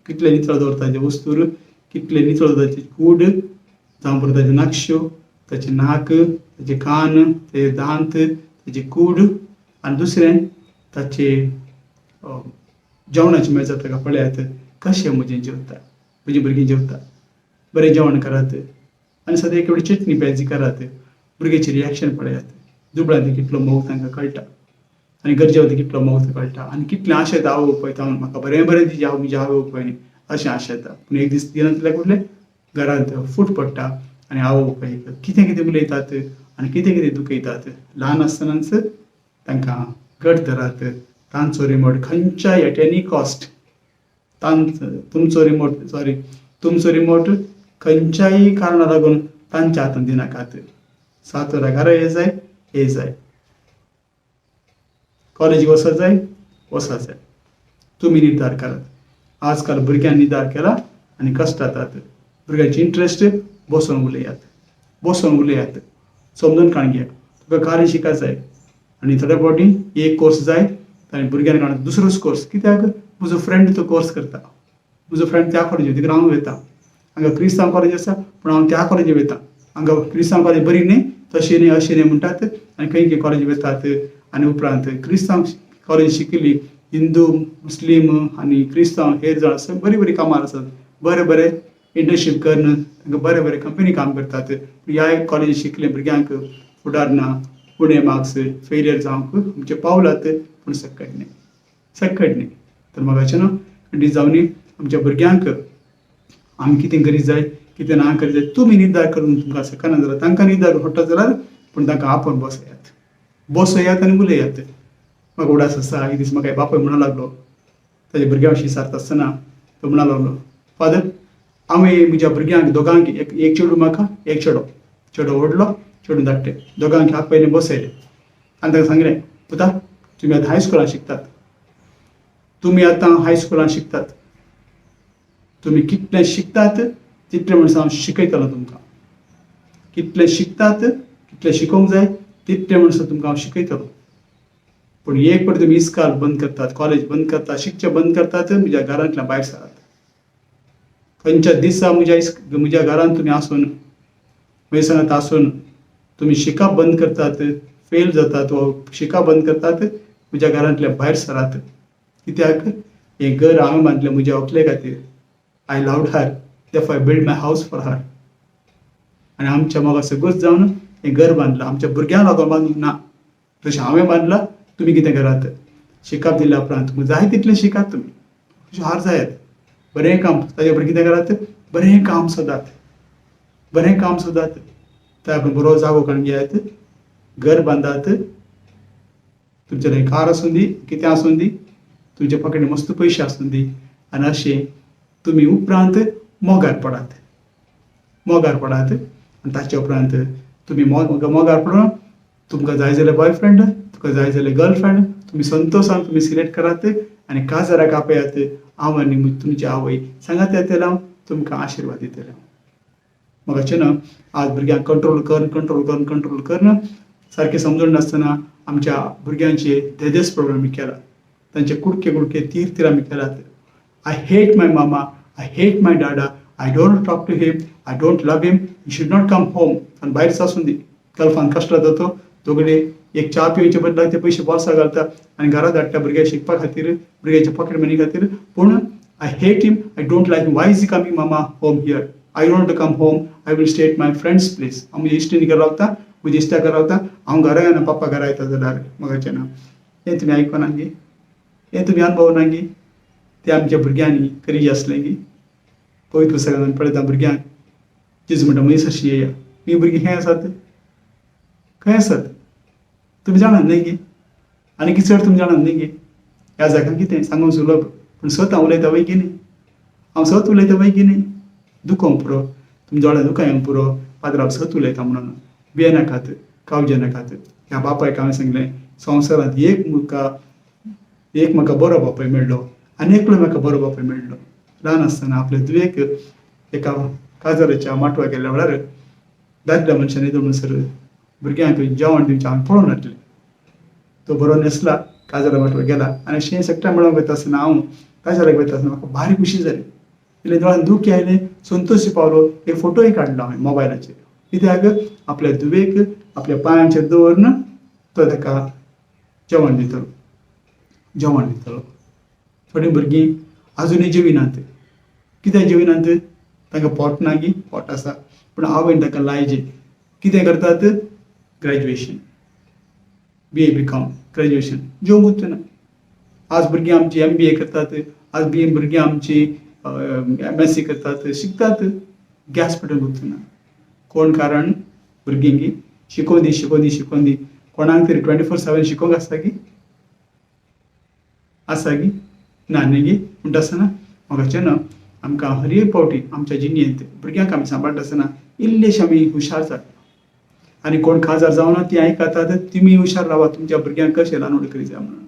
Speaker 2: कितले नितळ दवरता ताजे वस्तूर, कितले नितळ ताची कूड, जावं पुरो ताजे नक्ष्यो, ताचें नाक, ताचे कान, ताचे दांत, ताची कूड, आनी दुसरें ताचे जेवणाचें मेजार ताका पळयात कशें म्हजें जेवता, म्हजीं भुरगीं जेवता, बरें जेवण करात आनी सदां एक एवढी चटणी पेजी करात, भुरग्याचें रिएक्शन पळयात, दुबळ्यांत कितलो मोग तांकां कळटा आनी गरजेवंत कितलो मोग तांकां कळटा आनी कितलें आशेता आवय बापाय तावन म्हाका बरें बरें दिजे हांव म्हज्या आवय बापायनी अशें आशेता. पूण एक दीस दिनातल्या कुडलें घरांत फूट पडटा आनी आवय बापायक कितें कितें उलयतात आनी कितें कितें दुखयतात. ल्हान आसतनाच तांकां घट धरात, तांचो रिमोट खंयच्याय एट एनी कॉस्ट, तुमचो रिमोट, सॉरी, तुमचो रिमोट खंयच्याय कारणा लागून तांच्या हातांत दिनाकात. 7 वरां घरा ये जाय, ये जाय, कॉलेजीक वचत जाय, वचत जाय, तुमी निर्धार करात. आजकाल भुरग्यांनी निर्धार केला आनी कश्ट जातात. भुरग्यांची इंट्रस्ट बसोन उलयात, बसोन उलयात, समजून काण घेयात. तुका कार्य शिका जाय आनी थोड्या फावटी एक कोर्स जाय आनी भुरग्यांनी काडून दुसरोच कोर्स, कित्याक म्हजो फ्रेंड तो कोर्स करता, म्हजो फ्रेंड त्या कॉलेजीक देखून हांव वयता. हांगा क्रिस्तांव कॉलेज आसा पूण हांव त्या कॉलेजीक वयता, हांगा क्रिस्तांव कॉलेज बरी न्ही, तशें न्ही, अशें न्ही म्हणटात आनी खंय खंय कॉलेजी वतात. आनी उपरांत क्रिस्तांव कॉलेज शिकिल्ली हिंदू, मुस्लीम आनी क्रिस्तांव हेर जाण आसा बरी बरी कामां आसात, बरे बरे इंटर्नशीप करून तांकां बरे बरे कंपनी काम करतात. ह्या कॉलेजी शिकले भुरग्यांक फुडार ना, उणे मार्क्स, फेलियर जावंक आमचे पावलात, पूण सकट न्ही, सकट न्ही. तर म्हाका अशें न्हू खंडीत जावनी आमच्या भुरग्यांक आमी कितें करीत जाय, कितें ना करीत जाय, तुमी निर्धार करून तुमकां शकना जाल्यार तांकां निर्धार करून सोडटा जाल्यार पूण तांकां आपोवन बसयात, बसयात आनी उलयात. म्हाका उडास आसा, एक दीस म्हाका बापूय म्हणूंक लागलो, ताज्या भुरग्यां विशीं विचारता आसतना तो म्हणूंक लागलो, फादर, हांवें म्हज्या भुरग्यांक दोगांक, एक एक चेडूं म्हाका, एक चेडो, चेडो व्हडलो, चेडूं धाकटें, दोगांक आपयलें, बसयलें आनी तांकां सांगलें, पुता, तुमी आतां हायस्कुलांत शिकतात, तुमी आतां हायस्कुलांत शिकतात, तुमी कितलें शिकतात तितलें म्हणसर हांव शिकयतलो तुमकां, कितलें शिकतात, कितलें शिकोवंक जाय तितलें म्हणसर तुमकां हांव शिकयतलो. पूण एक फावटी तुमी इस्काल बंद करतात, कॉलेज बंद करतात, शिकचें बंद करतात, म्हज्या घरांतल्यान भायर सरात. खंयच्या दिसा म्हज्या घरांत तुमी आसून, म्हज्या सांगात आसून तुमी शिकप बंद करतात, फेल जातात वा शिकप बंद करतात, म्हज्या घरांतल्या भायर सरात. कित्याक हें घर हांवें बांदलें म्हज्या व्हंकले खातीर. I loved her, therefore I build my house for her. आनी आमच्या मोगा सगळोच जावन हें घर बांदलां, आमच्या भुरग्यांक लागून बांदूंक ना. तशें हांवें बांदलां, तुमी कितें करात, शिकप दिल्या उपरांत तुमकां जाय तितलें शिकात, तुमी हुशार जायात, बरें काम, ताजे उपरांत कितें करात, बरें काम सोदात, बरें काम सोदात, त्या उपरांत बरो जागो काडून घेयात, घर बांदात, तुमचे लागीं कार आसूं दी, कितें आसूं दी, तुमच्या पॉकेटीन मस्त पयशे आसूं दी, आनी अशें तुमी उपरांत मोगार पडात, मोगार पडात. आनी ताचे उपरांत तुमी मोगार पडून तुमकां जाय जाल्यार बॉयफ्रेंड, तुका जाय जाल्यार गर्लफ्रेंड, तुमी संतोशान तुमी सिलेक्ट करात आनी काजाराक आपयात. हांव आनी तुमची आवय सांगात येतले, हांव तुमकां आशिर्वाद दितले. म्हाका ना आज भुरग्यांक कंट्रोल कर, कंट्रोल कर, कंट्रोल कर, सारकें समजून नासतना आमच्या भुरग्यांचे धेदेस प्रोग्राम आमी केला, तांचे कुडके कुडके तीर तीर आमी केलात. I hate my mama, I hate my dada, I don't talk to him, I don't love him, you should not come home. आनी भायरच आसूं दी, गल्फान कश्ट जाता तो दोगडे एक च्या पिवचे बदलाक ते पयशे बोल्साक घालता आनी घरा धाडटा भुरग्यांक शिकपा खातीर, भुरग्यांच्या पॉकेट मनी खातीर. पूण I hate him, I don't like him, why is he coming mama home here, I don't come home, I will stay at my friend's place. हांव म्हज्या इश्टिणी घरा रावता, म्हज्या इश्टा घरा रावता, हांव घरा येना, पप्पा घरा येता जाल्यार म्हाका ना. हें तुमी आयकना गे, हें तुमी अनुभवना गे? ते आमच्या भुरग्यांनी करीज आसलें गी? पवित्र पुस्तकान पळयता भुरग्यांक जेजू म्हणटा, मनीस अशी येया. ही भुरगीं खंय आसात, खंय आसात तुमी जाणात न्हय गे? आनी कितें चड तुमी जाणात न्हय गे? ह्या जाग्यार कितें सांगूंक सुलभ, पूण सत हांव उलयता वय की न्ही? हांव सत उलयता वय की न्ही? दुखोवंक पुरो, तुमी दोळ्यां दुखां येवंक पुरो, पाद्राव सत उलयता म्हणून. भियेनाकात, कावजे नाकात. ह्या बापायक हांवें सांगलें, संवसारांत एक म्हाका बरो बापूय मेळ्ळो आनी एकलो म्हाका बरो बापूय मेळ्ळो. ल्हान आसतना आपले धुवेक एका काजाराच्या माटवा गेल्ल्या वेळार दादल्या मनशान येदो म्हणसर भुरग्यांक जेवण दिवचें हांवें पळोवन नासलें. तो बरो न्हेसला, काजारा माटवाक गेला आनी अशें सगळ्या मेळोंक वयता आसतना, हांव काजाराक वयता आसतना म्हाका भारी खुशी जाली. इल्लें दोळ्यान दूख आयलें, संतोश पावलो. एक फोटोय काडलो हांवें मोबायलाचेर, कित्याक आपल्या धुवेक आपल्या पांयांचेर दवरून तो ताका जेवण दितलो, जेवण दितलो. थोडीं भुरगीं आजुनूय जेविनात. कित्याक जेविनात? तांकां पोट ना गी? पोट आसा, पूण आवयन तांकां लायजे. कितें करतात? Graduation, BA, BCom, graduation, जेवंकूच ना. आज भुरगीं आमची एमबीए करतात, आज बी भुरगीं आमची एमएससी करतात, शिकतात, गॅस पेटोवंक उरतना. कोण कारण? भुरगीं शिकोवं दी, शिकोवं दी, शिकोवं दी. कोणाक तरी 24/7 शिकोवंक आसता की, आसा की ना? न्ही गी? म्हणटा आसतना म्हाका न्हू, आमकां हर एक फावटी आमच्या जिणेंत भुरग्यांक आमी सांबाळटा आसतना इल्लेशे आमी हुशार जाता. आनी कोण काजार जावना ती आयकतात, तुमी हुशार रावा, तुमच्या भुरग्यांक कशें ल्हान व्हड करीत जाय म्हणून.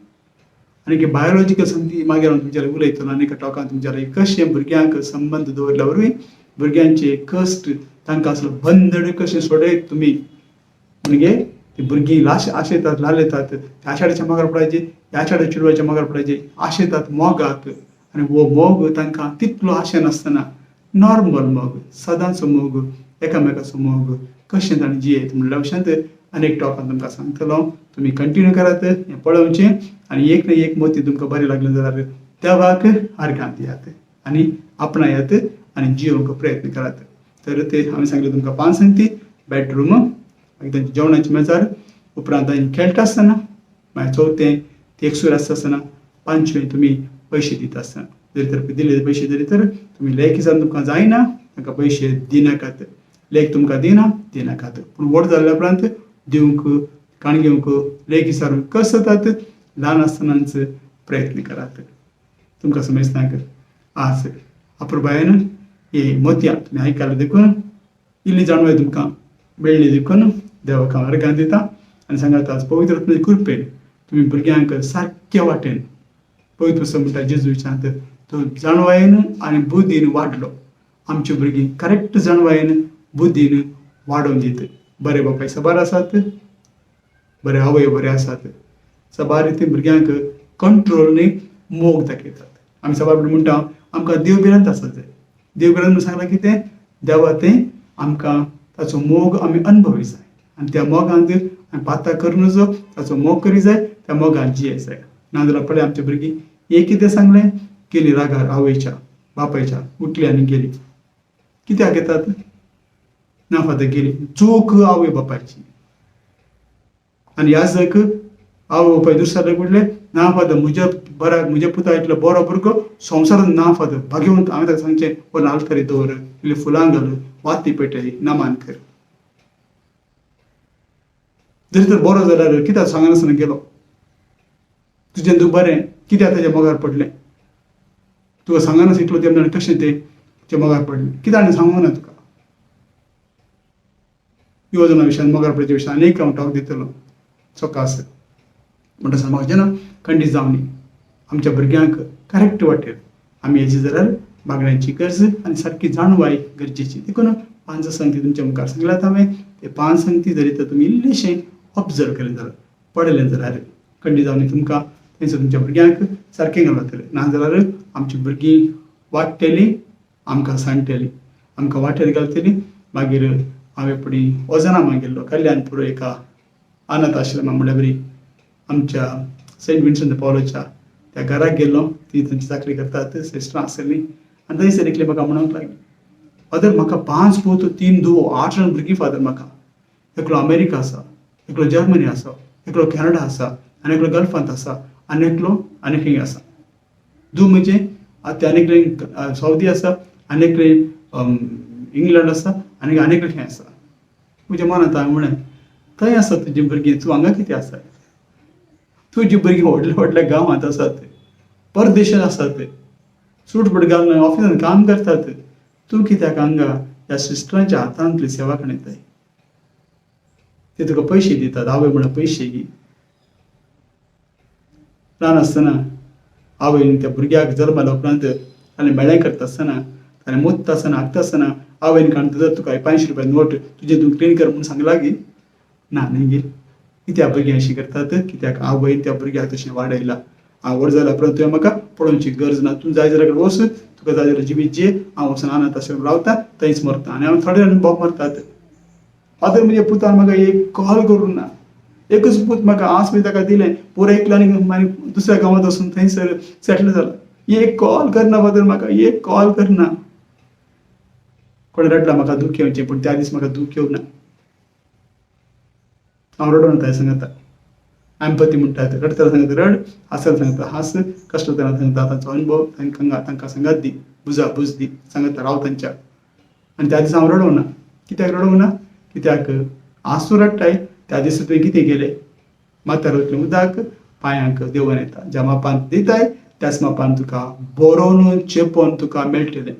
Speaker 2: आनी बायोलॉजिकल संदी मागीर हांव तुमच्या उलयतलो. आनी एका टॉकान तुमच्या कशें भुरग्यांक संबंद दवरल्या वरवीं भुरग्यांचे कश्ट, तांकां असलो बंधन कशें सोडयत तुमी. म्हणजे ती भुरगीं लाश आशेतात, लालेतात, त्या आषाढाच्या मागार पडायचे, ह्या आषाढा चेडवाच्या मागार पडायचे, आशेतात मोगाक. आनी हो मोग तांकां तितलो आशे नासतना नॉर्मल मोग, सदांचो मोग, एकामेकाचो मोग कशें ताणें जियेत म्हणल्या उपरांत आनी एक टॉकान तुमकां सांगतलो. तुमी कंटिन्यू करात हें पळोवचें आनी एक ना एक मोती तुमकां बरें लागलें जाल्यार देवाक आर्गां दियात आनी आपणायात आनी जियोवंक प्रयत्न करात. तर ते हांवें सांगलें तुमकां पांच संगती: बेडरूम, मागीर तांच्या जेवणाचे मेजार, उपरांत तांणी खेळटा आसतना, मागीर चवथें ते एकसूर आसता आसतना, पांचवें तुमी पयशे दिता आसतना. जरी तर दिले पयशे जरी तर तुमी लेख दिसान तुमकां जायना तांकां पयशे दिनाकात, लेख तुमकां दिना दिनाकात. पूण व्हड जाल्या उपरांत दिवंक काण घेवंक लेख विचारूंक कस जातात, ल्हान आसतनाच प्रयत्न करात. तुमकां समजतांक आज अपुरबायेन हे मोतयां तुमी आयकले देखून इल्ली जाणवाय तुमकां मेळ्ळी देखून देवाक हांव अर्गां दिता आनी सांगात आज पवित्र आत्म्याचे कृपेन तुमी भुरग्यांक सारके वाटेन पवित्र पुस्तक म्हणटा जेजूच्यात तो जाणवायेन आनी बुद्दीन वाडलो. आमची भुरगीं करेक्ट जाणवायेन बुद्दीन वाडोवन दित. बरे बापाय साबार आसात, बरे आवय बरे आसात, साबार रितीन भुरग्यांक कंट्रोल न्ही मोग दाखयतात. आमी साबार म्हणटा आमकां देव भिरांत आसत जाय. देव भिरांत म्हणून सांगलां कितें, देवा तें आमकां ताचो मोग आमी अनुभवी जाय आनी त्या मोगांत आमी पातां करून जो ताचो मोग करी जाय, त्या मोगान जिये जाय. नाजाल्यार पळय आमच्या भुरगीं एक कितें सांगलें, गेली रागार आवयच्या बापायच्या, उठली आनी गेली. कित्याक येतात ना फादर, गेली चूक आवय बापायची. आनी याजक आवय बापाय दुसऱ्या म्हणलें ना फादर, म्हज्या बऱ्या म्हज्या पुता इतलो बरो भुरगो संवसारांत ना फादर, भाग्यवंत. हांवें ताका सांगचें हो नाल्ल दवर, इल्ली फुलां घाल, वाती पेटय, नमान कर. जरी तर बरो जाल्यार कित्याक सांगनासतना गेलो, तुजें तूं बरें कित्याक ताच्या मोगार पडलें, तुका सांगनासतना इतलो तेंप जाणें कशें तें तुज्या मोगार पडलें, कित्याक आनी सांगूंक ना तुका. योजना विशयान मोगार पडच्या विशयान आनीक हांव टॉक दितलो सकास. म्हणटा सांगपाक जेन्ना खंडीत जावनी आमच्या भुरग्यांक करेक्ट वाटेर आमी हेजी जाल्यार मागण्यांची गरज आनी सारकी जाणवाय गरजेची. देखून पांच संगती तुमच्या मुखार सांगल्यात हांवें, ते पांच संगती जरी तर तुमी इल्लेशें ऑब्जर्व केलें जाल्यार, पळयलें जाल्यार खंडीत जावनी तुमकां थंयसर तुमच्या भुरग्यांक सारकें घालतलें. नाजाल्यार आमची भुरगीं वाडटलीं, आमकां सांडटलीं, आमकां वाटेर घालतलीं. मागीर हांवें फुडें वजनामा गेल्लो कल्याणपूर एका अनाथ आश्रमा म्हणल्यार बरी आमच्या सेंट विन्संट पावलोच्या त्या घराक गेल्लो. ती थंयची चाकरी करतात सिस्टरां आसलीं आनी थंयसर एकली म्हाका म्हणूंक लागली, फादर म्हाका 5 पूत 3 धुवो 8 जाण भुरगीं फादर म्हाका, एकलो अमेरिका आसा, एकलो जर्मनी आसा, एकलो कॅनडा आसा आनी एकलो गल्फांत आसा आनी एकलो आनी खंय आसा. धूव म्हणजे आतां आनी एकले सौदी आसा, आनी एकले इंग्लंड आसा आनी आनी एकले खंय आसा. म्हज्या मनांत हांवें म्हणलें थंय आसा तुजी भुरगीं, तूं हांगा कितें आसा? तुजी भुरगीं व्हडल्या व्हडल्या गांवांत आसात, परदेशांत आसात, सूट बूट घालून ऑफिसांत काम करतात, तूं कित्याक हांगा ह्या सिस्टरांच्या हातांतली सेवा कणयताय? ते तुका पयशे दितात, आवय म्हणून पयशे गी. ल्हान आसतना आवयन त्या भुरग्याक जल्माल्या उपरांत ताणें मेळें करता आसतना, ताणें मुतता आसतना, हागता आसतना आवयन काडून जर तुका 500 रुपया नोट तुजें तूं क्लीन कर म्हणून सांगला गी? ना न्ही गे. कित्याक भुरगीं अशीं करतात? कित्याक आवयन त्या भुरग्याक तशें वाडयलां. हांव व्हड जाल्या उपरांत तुवें म्हाका पळोवची गरज ना, तूं जाय जाल्यार वच, तुका जाय जाल्यार जिवीत जिये, हांव वचून अनाथ आश्रम रावता, थंयच मरता. आनी हांव थोडे जाण बोब मरतात. फादर म्हज्या पुतान म्हाका एक कॉल करूंक ना, एकच पूत म्हाका आस मागीर ताका दिलें, पोर एकलो आनी मागीर दुसऱ्या गांवांत वचून थंयसर सेटल जाला. एक कॉल करना फादर म्हाका, एक कॉल करना. कोणें रडला म्हाका दूख येवचें, पूण त्या दीस म्हाका दूख येवना. हांव रडोन थंय सांगता, एम्पथी म्हणटात, रडटना सांगता रड, हांसतना सांगता हांस, कश्ट जातना सांगता तांचो अनुभव तांकां तांकां सांगात दी, बुजा बुज दी, सांगता राव तांच्या. आनी त्या दिसा हांव रडोना. कित्याक रडोना? कित्याक आसूं रडटाय त्या दिसा तुवें कितें केलें? माथ्यार वतलें उदक पांयांक देंवोन येता. ज्या मापान दिताय त्याच मापान तुका बरोवन चेपोवन तुका मेळटलें.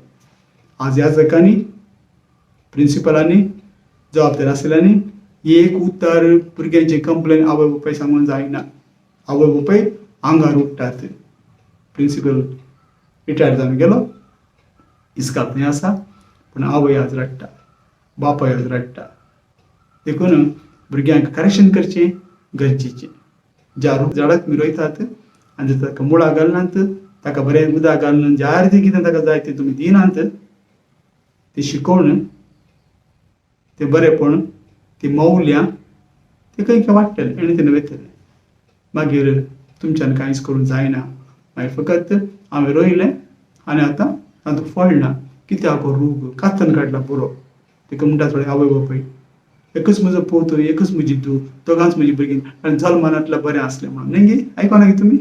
Speaker 2: आज याजकांनी, प्रिंसिपलांनी, जबाबदार आशिल्ल्यांनी एक उतर भुरग्यांची कंप्लेन आवय बापाय सांगून जायना. आवय बापाय आंगार उठ्ठात. प्रिंसिपल रिटायर जावन गेलो, इस्काल थंय आसा, पूण आवय आज रडटा, बापाय आज रडटा. देखून भुरग्यांक करेक्शन करचें गरजेचें. ज्या रूख झाडाक तुमी रोयतात आनी जर ताका मुळां घालनात, ताका बरें उदक घालून ज्या रितीन कितें ताका जाय तें तुमी दिनात, ती शिकवण, तें बरेंपण, ती मौल्यां तें खंय खंय वाडटलें आनी तेन्ना वयतलें. मागीर तुमच्यान कांयच करूंक जायना. मागीर फकत हांवें रोयलें आनी आतां तातूंत फळ ना, कित्याक हो रूख कातन काडला पुरो. ताका म्हणटा थोडे आवय बापूय, एकच म्हजो पूत, एकच म्हजी धूव, दोगांच म्हजी भुरगीं, आनी जल्मानातल्या बरें आसलें म्हणून. न्ही गे? आयकोना गे तुमी?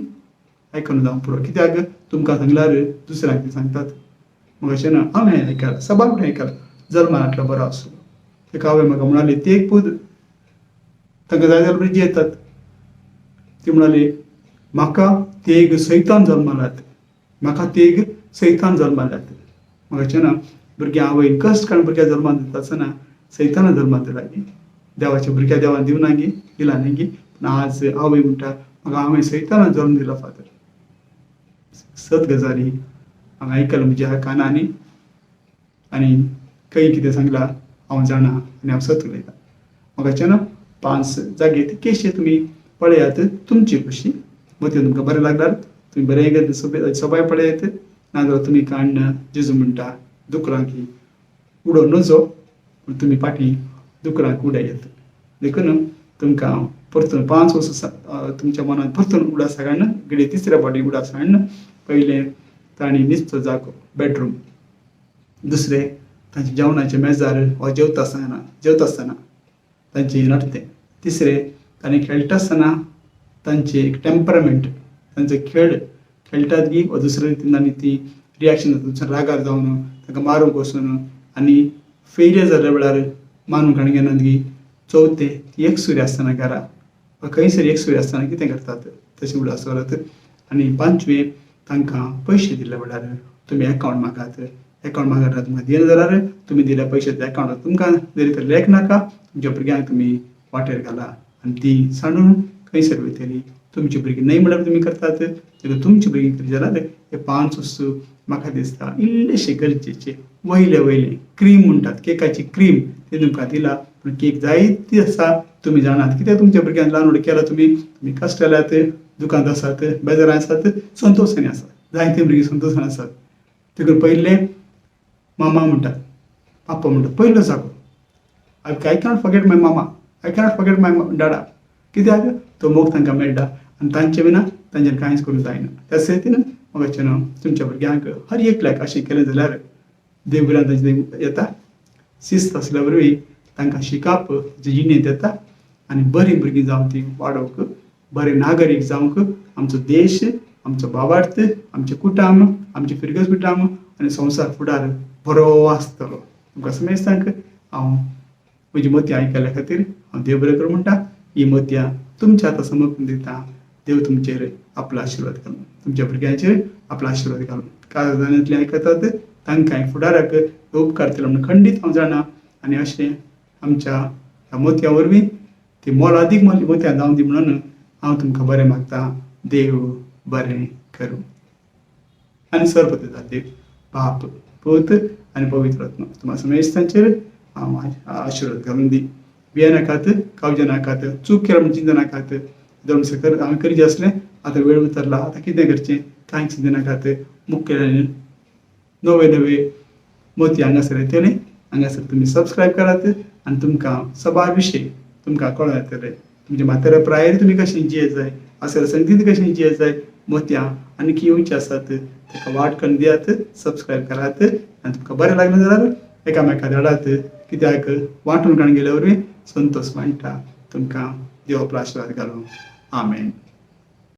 Speaker 2: आयकून जावंक पुरो, कित्याक तुमकां सांगल्यार दुसऱ्यांक ती सांगतात. म्हाका अशें ना, हांवें आयकलां, सबार फावटी आयकलां, जल्मानातलो बरो आसलो. ताका आवय म्हाका म्हणाली, ती एक पूत, तांकां जाय जाल्यार भुरगीं जियेतात. ती म्हणाली, म्हाका तेग सैतान जल्माल्यात, म्हाका तेग सैतान जल्माल्यात. म्हाका अशें ना, भुरग्यां आवयन कश्ट काडून भुरग्या जल्मान दिता आसतना सैताना जल्मान दिला गी, देवाच्या भुरग्या देवान दिवना गी, दिला न्ही गी. पूण आज आवय म्हणटा, म्हाका हांवें सैताना जल्म दिला फादर. सत गजाली हांवें आयकलां म्हज्या कानांनी, आनी खंय कितें सांगलां हांव जाणा आनी हांव सत उलयतां. म्हाका अशें ना, 5 जागे ते केशे तुमी पळयात तुमची खुशी. मती तुमकां बरें लागल्यार तुमी बरें सोबाय पळयात, नाजाल्यार तुमी काण्ण जेजू म्हणटा दुकरांक उडोवं नजो, पूण तुमी फाटीं दुकरांक उडयात. देखून तुमकां परतून 5 वर्सां तुमच्या मनांत परतून उडास हाडून, घडये तिसऱ्या फावटी उडास हाडून, पयलें तांणी न्हिदचो जागो बेडरूम, दुसरें तांच्या जेवणाच्या मेजार वा जेवता आसतना तांचें नडतें, तिसरें तांणी खेळटा आसतना तांचें एक टेम्परमेंट, तांचो खेळ खेळटात गी, वा दुसरे रितीन तांणी ती रिएक्शन जाता, दुसऱ्या रागार जावन तांकां मारूंक वचून आनी फेलियर जाल्या वेळार मानूंक काडून घेनात गी, चवथें ती एकसुरी आसतना घरा वा खंयसर एकसुरी आसतना कितें करतात तशें उडास दवरात, आनी पांचवें तांकां पयशे दिल्ल्या वेळार तुमी एकावंट मागात. एकावंट मागत तुमकां दिना जाल्यार तुमी दिल्या पयशे त्या एकावंटार तुमकां जरी तर लेख नाका, तुमच्या भुरग्यांक तुमी वाटेर घाला आनी ती सांडून खंयसर वयतली. तुमची भुरगीं न्हय म्हणल्यार तुमी करतात, जाल्यार तुमची भुरगीं करी जाल्यार हे 5 वस्तू म्हाका दिसता इल्लेशे गरजेचे. वयले वयले क्रीम म्हणटात, केकाची क्रीम ती तुमकां दिला, पूण केक जायती आसा तुमी जाणात, कित्याक तुमच्या भुरग्यांक ल्हान व्हड केला तुमी, तुमी कश्ट जाल्यात, दुकांत आसात, बेजारां आसात, संतोशांनी आसात, जायतीं भुरगीं संतोशान आसात. देखून पयलें मामा म्हणटात, पाप्पा म्हणटात, पयलो जागो. I cannot forget my mama, I cannot forget my dada, कित्याक तो मोग तांकां मेळटा आनी तांचे विना तांच्यान कांयच करूंक जायना. त्या सेतीन म्हाका न्हू तुमच्या भुरग्यांक हर एकल्याक अशें केलें जाल्यार देव भिरांत तांचे येता, शिस्त आसल्या वरवीं तांकां शिकप जिणेंत येता आनी बरीं भुरगीं जावन ती वाडोवंक, बरे नागरीक जावंक आमचो देश, आमचो भावार्थ, आमचें कुटुंब, आमचें फिरगज कुटुंब आनी संवसार फुडार बरो आसतलो. तुमकां समेस्तांक हांव म्हजी मती आयकल्ल्या खातीर हांव देव बरें करूं म्हणटा. ही मत्यां तुमच्या आतां समर्पून दिता. देव तुमचेर आपलो आशिर्वाद घालूं, तुमच्या भुरग्यांचेर आपलो आशिर्वाद घालूं. काळजांतले आयकतात तांकां फुडाराक उपकारतलो म्हूण खंडीत हांव जाणा. आनी अशें आमच्या ह्या मोतयां वरवीं ती मोलादीक मोतयां जावन दी म्हणून हांव तुमकां बरें मागता. देव बरें करूं. आनी सर्वपती देव बाप, पूत आनी पवित्र आत्मा तुमकां समेस्तांचेर हांव आशिर्वाद घालून दी. भियेनाकात, कावजे नाकात, चूक केल्या म्हूण चिंता नाकात. दोन हांवें करीत आसलें, आतां वेळ उतरला, आतां कितें करचें कांय चिंता नाकात. मुखेल नवे नवे मोती हांगासर येतले, हांगासर तुमी सबस्क्रायब करात आनी तुमकां सबार विशय तुमकां कळोन येतले. तुमच्या म्हाताऱ्या प्रायेर तुमी कशें जिये जाय, आसर संगतीन कशें जिये जाय, मोतयां आनी येवची आसात ताका वाट करून दियात, सबस्क्रायब करात आनी तुमकां बरें लागलें जाल्यार एकामेका धाडात, कित्याक वांटून काडून गेल्या वरवीं संतोष वांट्टा. तुमकां देव आपलो आशिर्वाद घालूं. आमेन.